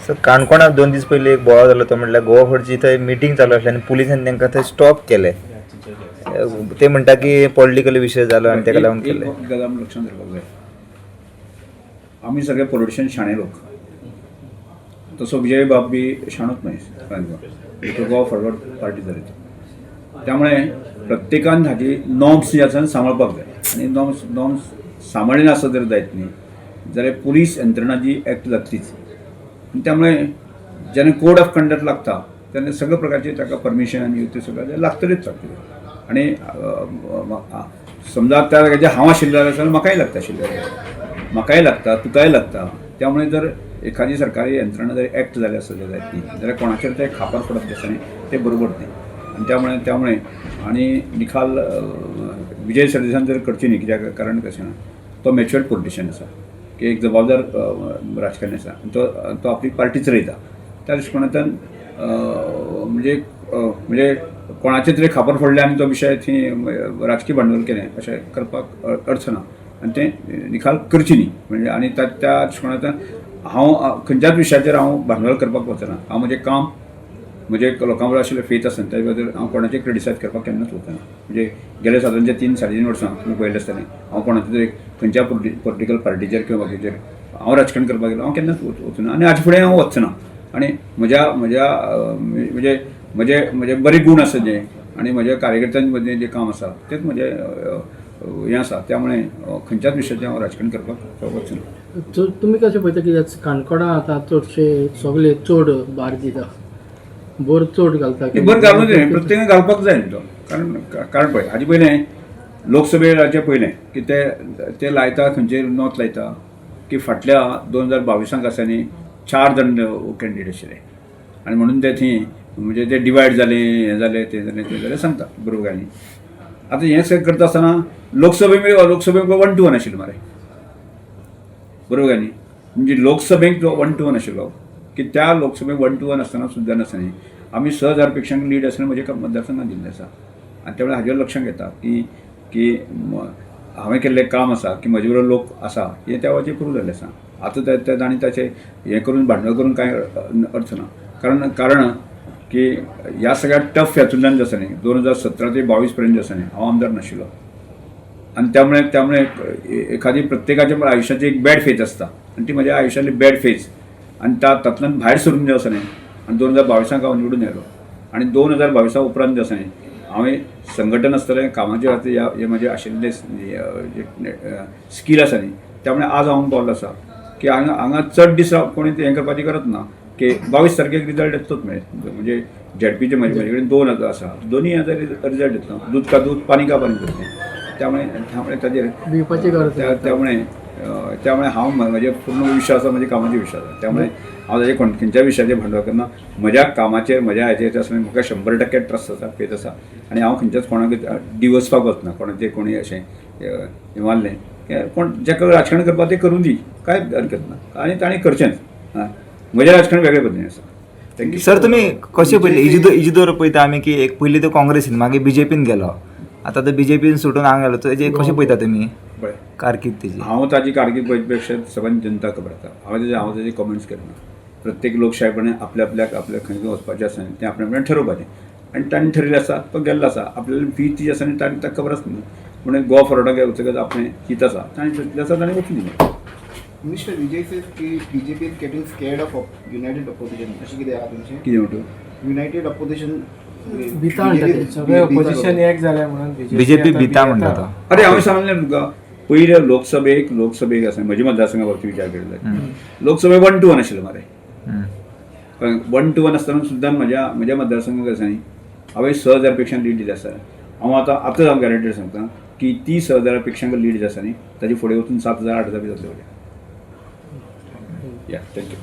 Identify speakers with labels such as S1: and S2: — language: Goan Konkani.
S1: सो काणकोणात 2 दीस पयलीं एक बोवाळ जालो, तो म्हटल्यार गोवा फॉरवर्डची थंय मिटींग चालू आसली आनी पुलिसान तांकां थंय स्टॉप केले. ते म्हणटा की पॉलिटिकल विशय जालो आनी ताका लागून
S2: एक
S1: केले.
S2: गजाल आमी लक्षांत धरपाक जाय. आमी सगळे पॉलिटिशियन शाणे लोक. तसो विजय बाब बी शाणूच न्हय, तो गोवा फॉरवर्ड पार्टी चलयता. त्यामुळे प्रत्येकान हाजी नॉर्म्स जे आसा सांबाळपाक जाय आनी नॉर्म्स सांबाळ्ळे नासत जर जायत न्ही जाल्यार पुलीस यंत्रणा जी एक्ट जातलीच. आनी त्यामुळे जेन्ना कोड ऑफ कंडक्ट लागता तेन्ना सगळे प्रकारचे ताका परमिशन आनी ते सगळें लागतलेच लागतलें. आनी समजा त्या जाग्याचेर हांव आशिल्लो जाल्यार म्हाकाय लागता आशिल्लें, म्हाकाय लागता, तुकाय लागता. त्यामुळे जर एखादी सरकारी यंत्रणा जर एक्ट जाली आसत जायत न्ही जाल्यार कोणाचेर ते खापर पडप दिसता न्ही, ते बरोबर न्ही. आनी त्यामुळे आनी निकाल विजय सरदेसान जर करची न्ही, कित्याक कारण कशें ना, तो मॅच्युअर्ड पॉलिटिशियन आसा की एक जबाबदार राजकारणी आसा आनी तो तो आपली पार्टी चलयता. त्या दृश्टिकोनांतल्यान म्हणजे म्हणजे कोणाचे तरी खापर फोडलें आनी तो विशय थंय राजकीय भांडवल केलें अशें करपाक अर्थ ना आनी तें निकाल करची न्ही. म्हणजे आनी त्या त्या दृश्टिकोनांतल्यान हांव खंयच्याच विशयाचेर हांव भांडवल करपाक वचना. हांव म्हजें काम, म्हजे लोकां बरोबर आशिल्लें फेथ आसा, त्या बद्दल हांव कोणाचें क्रिटिसायज करपाक केन्नाच वचना. म्हणजे गेले सादारण जे 3-3.5 वर्सां तुमी पळयलें आसतलें, हांव कोणाचें तरी खंयच्या पॉलिटिकल पार्टीचेर किंवा बाकीचेर हांव राजकारण करपाक गेलो हांव केन्नाच वचूना आनी हाजे फुडें हांव वचना. आनी म्हज्या म्हज्या म्हणजे म्हजे म्हजे बरे गूण आसा जे आनी म्हज्या कार्यकर्त्यां मदीं जें काम आसा तेंच म्हजें हें आसा. त्यामुळे खंयच्याच विशयाचें हांव राजकारण करपाक वचना.
S3: तुमी कशें पळयता, कित्याक काणकोणा आतां चडशे सगळे चड भार दिता, भर चड घालता?
S2: भर घालूं जाय, प्रत्येकान घालपाक जाय न्ही तो. कारण कारण पळय, हाजे पयलें लोकसभेचे पयलें की ते ते लायता, खंयचे नोत लायता की फाटल्या 2022 आसा न्ही चार जाण कॅन्डिडेट आशिल्ले आनी म्हणून ते थंय म्हणजे ते डिवायड जाले, हें जालें, तें जालें, तें जालें सांगता, बरोबर काय न्ही? आतां हें सगळें करता आसतना लोकसभे 1-1 आशिल्लो मरे, बरोबर काय न्ही? म्हणजे लोकसभेक जो 1-1 आशिल्लो की त्या लोकसभेक 1-1 आसतना सुद्दां नासतना न्ही आमी 6,000 पेक्षांक लीड आसतना म्हज्या मतदारसंघात दिल्लें आसा. आनी त्या वेळार हाजेर लक्षांत घेता की की हांवें केल्लें काम आसा की म्हजे बरोबर लोक आसा हें त्या वेळाचेर प्रूव जाल्लें आसा. आतां ते तांणी ताचें हें करून भांडवल करून कांय अर्थ ना. कारण कारण की ह्या सगळ्या टफ हातूंतल्यान जे आसा न्ही 2017 ते 22 पर्यंत जे आसा न्ही हांव आमदार नाशिल्लो. आनी त्यामुळे त्यामुळे एखादी प्रत्येकाच्या आयुश्याची एक बॅड फेज आसता आनी ती म्हज्या आयुश्यातली बॅड फेज आनी त्या तातूंतल्यान भायर सरून जे आसा न्ही आनी 2022 हांव निवडून आयलो. आनी 2022 उपरांत जे आसा न्ही हांवें संघटन आसतलें कामाचे खातीर ह्या हे म्हजे आशिल्ले स्कील आसा न्ही, त्यामुळे आज हांव पावलो आसा की हांगा हांगा चड दीस कोणी हें करपाची गरज ना की 22 तारखेक रिजल्ट येतलोच. म्हणजे झेडपीचे म्हजे कडेन 2 आसा, दोनूय आतां रिजल्ट येतलो. दूद का दूद, पाणी का पाणी जातलें. त्यामुळे त्यामुळे ताजेर
S3: भिवपाची गरज ना.
S2: त्यामुळे त्यामुळे हांव म्हजे पूर्ण विश्वास आसा, म्हज्या कामाचेर विश्वास आसा. त्यामुळे हांव ताजे खंयच्या विशयाचेर भांडवल करना. म्हज्या कामाचेर, म्हज्या हाचेर आसा म्हाका 100% ट्रस्ट आसा, फेथ आसा. आनी हांव खंयच्याच कोणाक डिवचपाक वचना. कोणाचें कोणी अशें हें मारलें कोण जाका राजकारण करपाक तें करूं दी, कांय हरकत ना आनी ताणें करचेंच. आं, म्हजें राजकारण वेगळे पद्दतीन आसा. Thank you.
S1: Sir, तुमी कशें पयलें इजिदोर पळयता आमी की एक पयलीं तो काँग्रेसीन, मागीर बीजेपीन गेलो, आतां तो बीजेपीन सुटून हांगा गेलो, तेजे कशें पळयता तुमी
S2: पळय,
S1: कारकीर्द तेजी?
S2: हांव ताजी कारकीर्द पळयत पेक्षा सगळ्यांनी जनता खबर आसा. हांव ताजे कॉमेंट्स करना. प्रत्येक लोकशायपणे आपल्या आपल्याक आपल्या खंय खंय वचपाचें आसा न्ही तें आपल्या आपल्यान ठरोवपाचें आनी तांणी ठरयलें आसा, तो गेल्लो आसा. आपल्याला फी ती आसा न्ही ताणें ताका खबर आसता न्ही. म्हणून गोवा फॉरवर्डाक वचतकच आपणें चिंत आसा ताणें चिंतलें आसा, ताणें वचूं दिलें.
S4: Mr. Vijay says की BJP is getting scared of united opposition. अशें कितें आहा तुमचें?
S2: कितें म्हणटा?
S4: United opposition.
S3: भिता म्हणटा ते.
S5: सगळे ऑपोजिशन एक जाले म्हणून.
S1: बीजेपी भिता म्हणटा तो.
S2: अरे, हांवें सांगलें तुका पयले लोकसभेक आसा म्हज्या मतदारसंघा बाबतीत विचार केलो, लोकसभेक 1-1 आशिल्लो मरे. 1-1 आसतना सुद्दां म्हज्या म्हज्या मतदारसंघाक आसा न्ही हांवें 6,000 पेक्षा लीड दिली आसा. हांव आतां आतां हांव गॅरंटेड सांगता की ती 6,000 पेक्षा लीड जी आसा न्ही ताजी फुडें वचून 7,000 8,000 बी जातले. या, thank you.